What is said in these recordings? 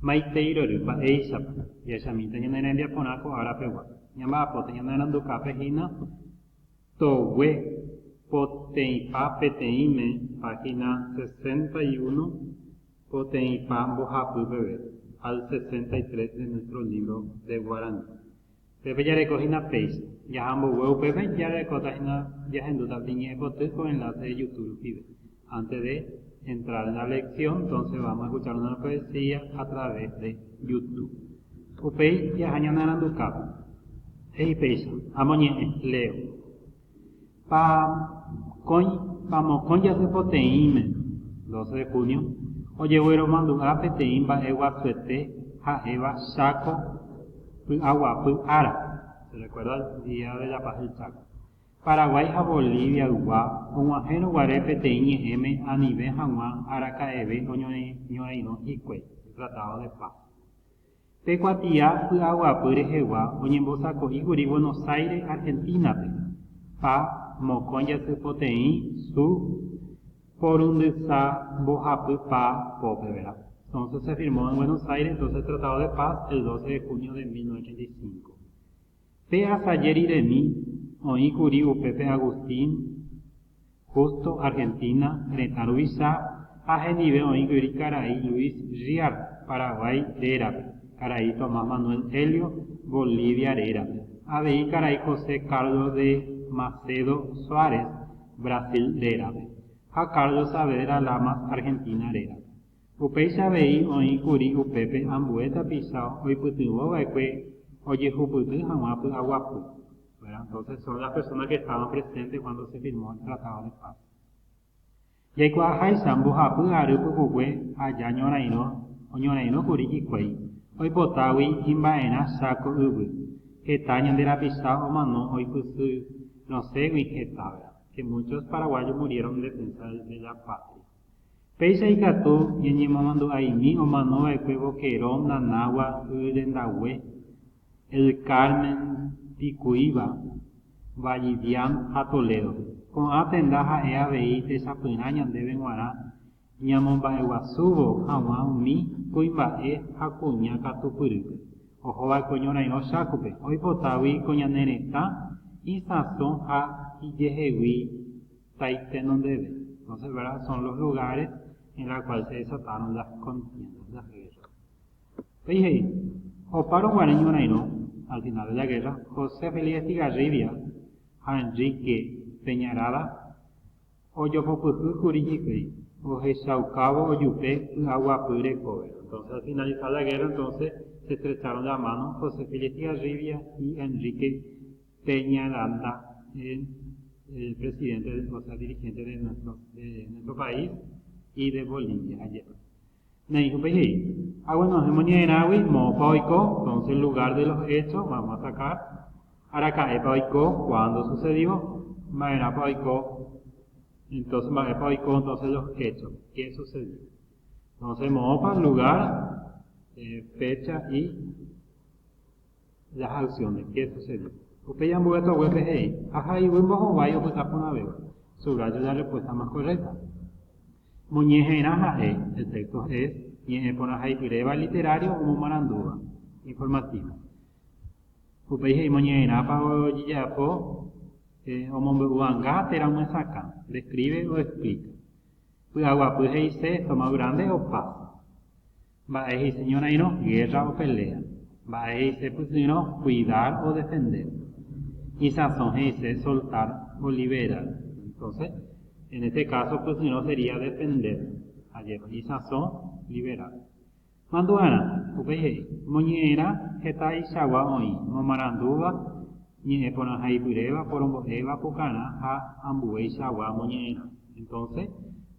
Maitei rory, mba'éichapa jahechamíta ñane rembiaporã ko ára pegua. Ñamba'apóta ñane arandukápe hína togue poteĩpa peteĩme, página 61, poteĩpa mbohapy peve, al 63 de nuestro libro de guaraní. Pépe jareko hína péicha. Jaha mboyve upépe jarekóta hína jahendúta peteĩ ñe'ẽpoty ko enlace de YouTube rupive. Antes de entrar en la lección, entonces vamos a escuchar una poesía a través de YouTube. Upéi jaha ñane arandukápe. He'i péicha, Amoñe'ẽ, leo. Pa kõi, pa mokõi jasy poteĩme, 12 de junio, ojegueromandu'a peteĩ mba'e guasuete ha'éva Cháko py'aguapy ára, se recuerda el día de la paz del Chaco. Paraguái ha Bolivia-ygua og̃uahẽrõ guare peteĩ ñe'ẽme anive hag̃ua araka'eve oñorairõ hikuái, el Tratado de Paz. Pe kuatia py'aguapy rehegua oñembosako'íkuri Buenos Aires, Argentina-pe, pa mokõi jasypoteĩ su porundysa mbohapy pa pópe, vera. Entonces se firmó en Buenos Aires entonces el Tratado de Paz el 12 de junio de 1985. Pe asaje riremi oĩkuri upépe Agustín Justo Argentina retã ruvicha ha hendive oĩkuri karai Luis Riart Paraguái rérape, karai Tomás Manuel Elio Bolivia rérape, avei karai José Carlos de Macedo Soares Brasil rérape ha Carlos Saavedra Lamas Argentina rérape. Upéicha avei oĩ kuri upépe ambue tapicha oipytyvõ va'ekue ojehupyty hag̃ua py'aguapy. Entonces son las personas que estaban presentes cuando se firmó el Tratado de Paz. Jaikuaaháicha mbohapy ary pukukue aja ñorairõ oñorairõ kuri hikuái, oipotágui imba'erã Cháko yvy. Heta ñande rapicha omano oipysyrõségui heta, que muchos paraguayos murieron en defensa de la patria. Péicha ikatu ñañemomandu'aimi omanova'ekue Boquerón, Nanagua, Y Rendague, El Carmen, Picuiba, Vallivian ha Toledo. Ko'ã tenda ha'e avei techapyrã ñandéve g̃uarã ñamomba'eguasúvo hag̃ua umi kuimba'e ha kuña katupyrýpe ohova'ekue ñorairõ Chákope, oipotágui ko ñane retã isãso ha ijehegui taitenondeve. Entonces, ¿verdad? Son los lugares en la cual se desataron las contiendas, las guerras. Upéi he'i, Opárõ guare ñorairõ, al final de la guerra, José Félix Estigarribia ha Enrique Peñarada ojopopyhy kuri hikuái, ohechaukávo ojupe py'aguapy rekove. Entonces, al finalizar la guerra, entonces, se estrecharon la mano José Félix Estigarribia y Enrique Peñaranda, el presidente, o sea, dirigente de nuestro, de nuestro país y de Bolivia, ajépa. Néi, upéi he'i, Aguenohẽ moñe'ẽrãgui moõpa oiko, entonces lugar de los hechos, vamos a sacar, araka'épa oiko, cuándo sucedió, mba'erãpa oiko, entonces mba'épa oiko, entonces los hechos, qué sucedió. Entonces moõpa, lugar, eh, fecha y Las acciones, qué sucedió. Upéi ambue toguépe he'i, Ahaiguy mbohovái opyta porãvéva. Subrayo la respuesta más correcta. Moñe'ẽrã ha'e, el texto es, ñe'ẽ porãhaipyréva literario omomarandúva, informativo. Upéi he'i moñe'ẽrãpa ojejapo omombe'u'anga térã omyesakã, describe o explica. Py'aguapy he'ise estómago grande o paz. Mba'e he'ise ñorairõ, guerra o pelea. Mba'e he'ise pysyrõ, cuidar o defender. Isãso he'ise soltar o liberar. Entonces, en este caso pysyrõ sería defender. Ajépa, isãso, liberar. Mandu'arã, upéi he'i, moñe'ẽrã hetaichagua oĩ, momarandúva, ñe'ẽ porãhaipyréva, porombo'éva, pukarã ha ambueichagua moñe'ẽrã. Entonces,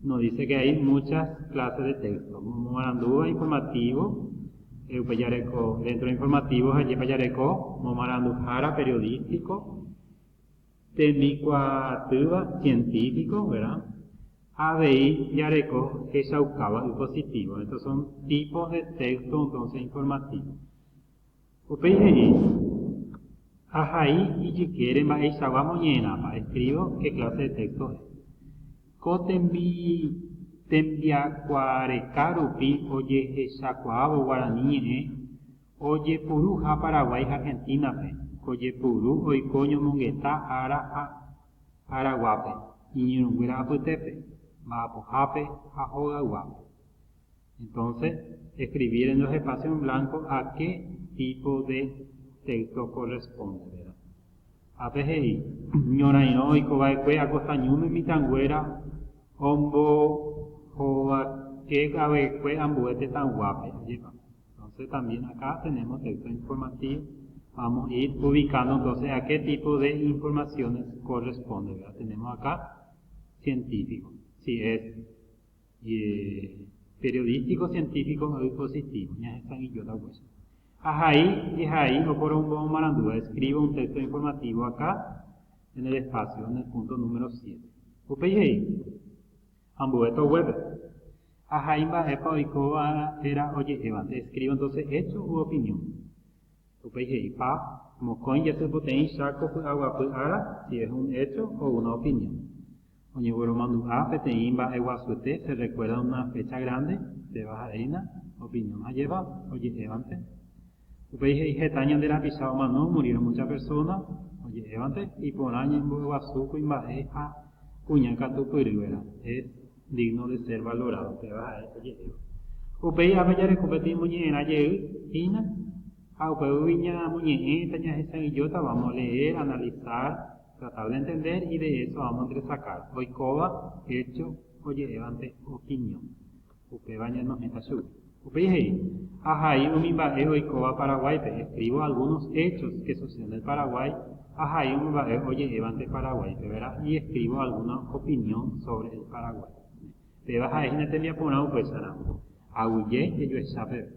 nos dice que hay muchas clases de texto. Momarandúva informativo, upe jareko dentro de informativo ha'épa jareko momaranduhára periodístico, tembikuaatýva científico, verdad? Avei jareko hechaukáva y positivo. Estos son tipos de texto entonces informativo. Upéi he'i, Ahai ijykére mba'eichagua moñe'ẽrãpa, escribo qué clase de texto es. Ko tembi. Tembiakuaareka rupi ojehechakuaávo guarani ñe'ẽ ojepuruha Paraguái ha Argentina-pe, ko jepuru oiko ñomongeta ára ha araguápe, iñirũnguéra apytépe, mba'apohápe ha hogayguápe. Entonces, escribir en los espacios en blanco a qué tipo de texto corresponde, verdad? Ápe he'i, Ñorairõ oikova'ekue Acosta Ñúme mitãnguéra ombohovakeva'ekue ambue tetãyguápe. Ajépa. Entonces también acá tenemos texto informativo. Vamos a ir ubicando entonces a qué tipo de informaciones corresponde. ¿verdad? Tenemos acá científico. Si es eh, periodístico, científico o dispositivo. Ñahesa'ỹijóta upéicha. Ahai, jehai oporombomarandúva. Escribo un texto informativo acá en el espacio, en el punto número 7. Upéi he'i, ambue toguépe. Ahai mba'épa oikóva térã oje'évante. Escribo entonces hecho u opinión. Upéi he'i, pa, mokõi jasypoteĩ Cháko py'aguapy ára, si es un hecho o una opinión. Oñegueromandu'a peteĩ mba'e guasuete, se recuerda una fecha grande, péva ha'éina, opinión hajéva, oje'évante. Upéi he'i heta ñande rapicha omano, murieron muchas personas, oje'évante, iporã ñembo'eguasu kuimba'e ha kuña katupyry vera, es digno de ser valorado, péva ha'e oje'éva. Upéi ápe jareko peteĩ moñe'ẽrã jey hína, ha upégui ñamoñe'ẽta ñahesa'ỹijóta, vamos a leer, analizar, Tratar de entender y de eso vamos entresacar oikóva, hecho, oje'évante, opinión. Upéva ñanohẽta chugui. Upéi he'i, Ahai umi mba'e oikóva Paraguáipe, escribo algunos hechos que suceden en el Paraguay, ahai umi mba'e oje'évante Paraguáipe, vera, y escribo alguna opinión sobre el Paraguay. Péva ha'e hína tembiaporã upéicharamo. Aguyje jejuecha peve.